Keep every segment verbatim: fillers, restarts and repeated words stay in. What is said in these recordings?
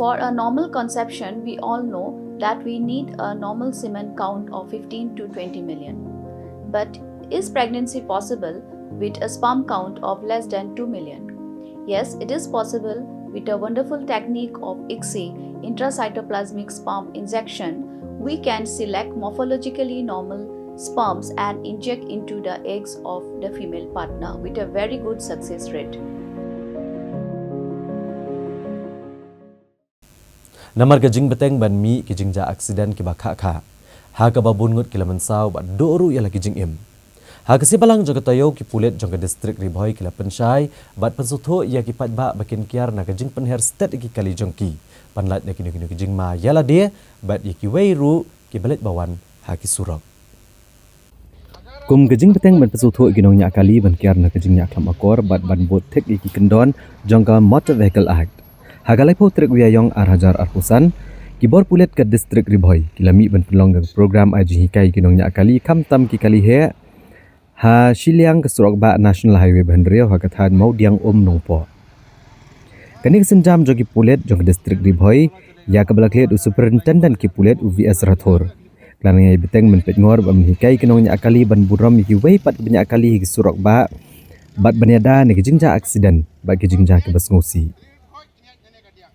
For a normal conception, we all know that we need a normal semen count of fifteen to twenty million. But is pregnancy possible with a sperm count of less than two million? Yes, it is possible. With a wonderful technique of ICSI, intracytoplasmic sperm injection, we can select morphologically normal sperms and inject into the eggs of the female partner with a very good success rate. Namar ka jingbteng ban mih ki jingjia aksiden kiba khah khah, ha kaba bun ngut ki la mynsaw bad duh ruh ïa la ki jingim. Ha ka sngi Balang jong ka taïew, ki pulit jong ka distrik Ri Bhoi ki la pynshai bad pynsngewthuh ïa ki paidbah ba kin kiar na ka jingpynher stet ïa ki kali jong ki, ban lait na kino kino ki jingma ïa lade bad ïa kiwei ruh kiba leit ba wan ha ki surok. Kum ka jingbteng ban pynsngewthuh ïa ki nongñiah kali ban kiar na ka jingñiah khlam akor bad ban bud thik ïa ki kyndon jong ka Motor Vehicle Act, ha ka laiphew tarik u Ïaïong ar hajar arphew san, ki bor pulit ka distrik Ri Bhoi ki la mih ban pynlong ka program ai jinghikai ïa ki nongñiah kali, khamtam ki kali heh, ha shiliang ka surok bah National Highway ba hynriew, ha ka thaiñ Mawdiang Um, Nongpoh. Kane ka sienjam jong ki pulit jong ka distrik Ri Bhoi, ïa kaba la khlieh u Superintendent ki pulit u V S Rathore, ka la nang ïai bteng ban peit ngor bad ban hikai ïa ki nongñiah kali ban burom ïa kiwei pat kiba ñiah kali ha ki surok bah bad ban ïada na ki jingjia aksiden bad ki jingjia kiba sngewsih.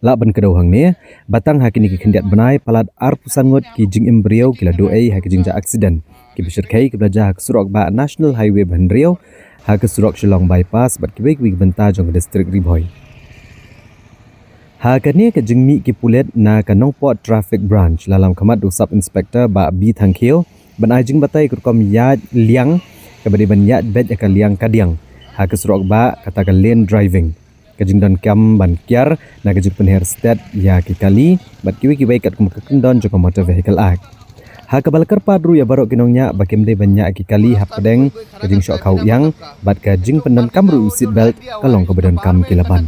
Lah ban kdew hangne ba tang ha kine ki khyndiat bnai, palat arphew san ngut ki jingim briew ki la duh ei ha ki jingjia aksiden kiba shyrkhei kiba la jia ha ka surok bah National Highway ba hynriew, ha ka surok Shillong Bypass bad kiwei kiwei ki bynta jong ka distrik Ri Bhoi. Ha kane ka jingmih ki pulit na ka Nongpoh Traffic Branch, la lam khmat da u Sub Inspector Bah B Thangkhiew, ban ai jingbatai ïa ka rukom ïaid liang kaba dei ban ïaid beit ïa ka liang kadiang ha ka surok bah, kata ka lane driving, ka jingdonkam ban kiar na ka jingpynher stet ïa ki kali bad kiwei kiwei katkum ka kyndon jong ka Motor Vehicle Act. Ha kaba la kyrpad ruh ïa baroh ki nongñiah ba kim dei ban ñiah ki kali hapdeng ka jingshoh khaw ïang bad ka jingpyndonkam ruh ïa u seat belt, ka long kaba donkam ki la ban.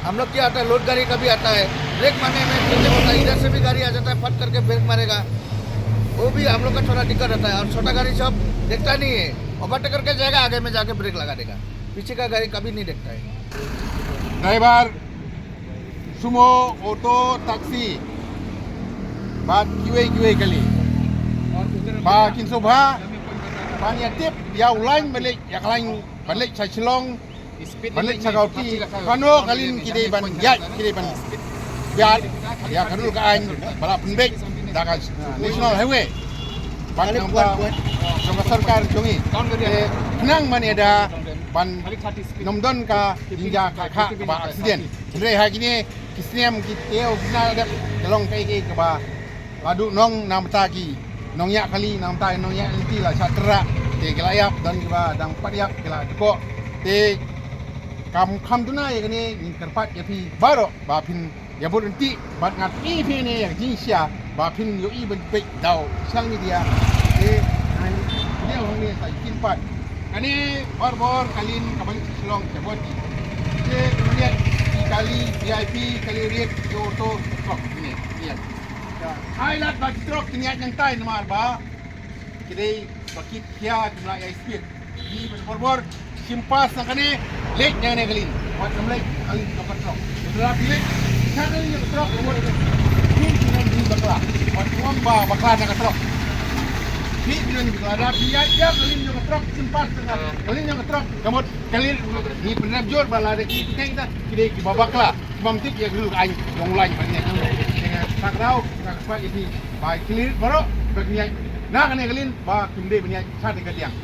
हम लोग क्या आता है, लोड गाड़ी का भी आता है, ब्रेक मारने में प्रॉब्लम होता है, इधर से भी गाड़ी आ जाता है, फट करके ब्रेक मारेगा, वो भी हम लोग का थोड़ा दिक्कत रहता है। और छोटा गाड़ी सब देखता नहीं है, ओवरटेक करके जाएगा, आगे में जाके ब्रेक लगा देगा, पीछे का गाड़ी कभी नहीं देखता है। Driver, sumo, auto, taxi, bad kiwei kiwei kali, ba kin sngewbha ban ïa tip ïa u lain ban leit, ïa ka lain ban leit sha Shillong, ban leit sha Guwahati, kano ka lane ki dei ban ïaid, ki dei ban ïaid ïa ka rule ka aiñ ba la pynbeit da ka National Highway bad na ka bynta jong ka sorkar jong ngi. Te khnang ban ïada ban ym don ka jingjia khah khah kaba aksiden. Hynrei ha kine ki snem ki taïew ki la dep, ka long kaei kaei kaba la duh nong na ka bynta ki nongñiah kali, na ka bynta ki nongñiah lynti la shah tyrrah. Te ki la ïap, don kiba dang pat ïap ki la dkoh. Te kam kham duna ïa kane, ngi kyrpad ïa phi baroh ba phin ïa bud ryntih bad ngat ïa phi ne ïa ka jingshisha ba phin ïohi ban peit da u social media. Te ngan ïa hangne sa kin pat kane, bor bor ka lane kaba leit sha Shillong sha Guwahati. Te kaba ïa ki kali V I P, kali rit, ki auto, trok ne ïa. Ai lad ba ki trok kin ïaid nangtai namar ba ki dei ba ki khia, kim lah ïaid speed. Ngi ban bor bor shim pass na kane, leit na kane ka lane. Wat ym leit ka lane ka trok. Lada phi leit sha ka lane ka trok, wat phi phi nang dei bakla. Wat ym ba bakla na ka trok. Phi phi nang dei bakla. Lada phi ïaid ïa ka lane ka trok, shim pass na ka lane ka trok. Ka mut ka lane, ngi pynrem jur ba lada ki, ki dei kita, ki dei kiba bakla, ki bym tip ïa ka rule ka aiñ jong u lain ba ngi ïaid. Te nga kyrpad ïa phi ba ki lane baroh ba kin ïaid na kane ka lane ba kim dei ban ïaid sha kane ka liang.